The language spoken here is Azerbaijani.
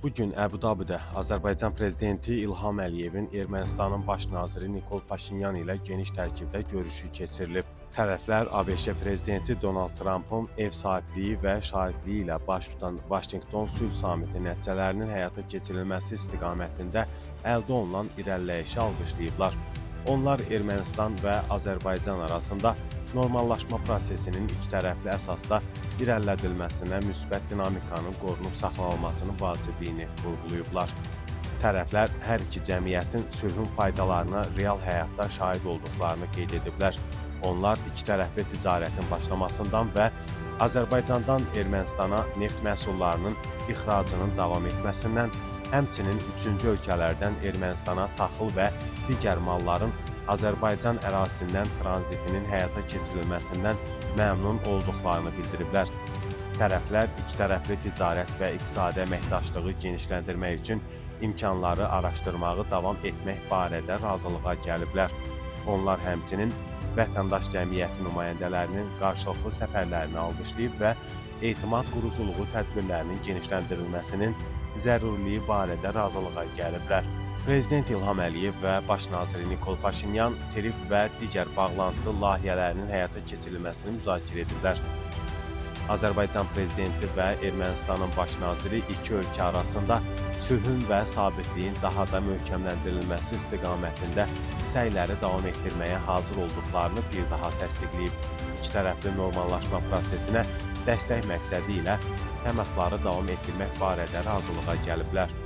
Bu gün Əbu-Dabidə Azərbaycan prezidenti İlham Əliyevin Ermənistanın baş naziri Nikol Paşinyan ilə geniş tərkibdə görüşü keçirilib. Tərəflər ABŞ prezidenti Donald Trampın ev sahibliyi və şahidliyi ilə baş tutan Vaşinqton sülh samiti nəticələrinin həyata keçirilməsi istiqamətində əldə olunan irəliləyişi alqışlayıblar. Onlar Ermənistan və Azərbaycan arasında normallaşma prosesinin ikitərəfli əsasda irəlilədilməsinə müsbət dinamikanın qorunub saxlanılmasının vacibliyini vurğulayıblar. Tərəflər hər iki cəmiyyətin sülhün faydalarına real həyatda şahid olduqlarını qeyd ediblər. Onlar ikitərəfli ticarətin başlamasından və Azərbaycandan Ermənistana neft məhsullarının ixracının davam etməsindən, həmçinin üçüncü ölkələrdən Ermənistana taxıl və digər malların Azərbaycan ərazisindən tranzitinin həyata keçirilməsindən məmnun olduqlarını bildiriblər. Tərəflər ikitərəfli ticarət və iqtisadi əməkdaşlığı genişləndirmək üçün imkanları araşdırmağı davam etmək barədə razılığa gəliblər. Onlar həmçinin vətəndaş cəmiyyəti nümayəndələrinin qarşılıqlı səfərlərini alqışlayıb və etimad quruculuğu tədbirlərinin genişləndirilməsinin zəruriliyi barədə razılığa gəliblər. Prezident İlham Əliyev və Baş nazir Nikol Paşinyan TRIPP və digər bağlantı layihələrinin həyata keçirilməsini müzakirə ediblər. Azərbaycan prezidenti və Ermənistanın baş naziri iki ölkə arasında sülhün və sabitliyin daha da möhkəmləndirilməsi istiqamətində səyləri davam etdirməyə hazır olduqlarını bir daha təsdiqləyib. İki tərəfli normallaşma prosesinə dəstək məqsədi ilə təmasları davam etdirmək barədə razılığa gəliblər.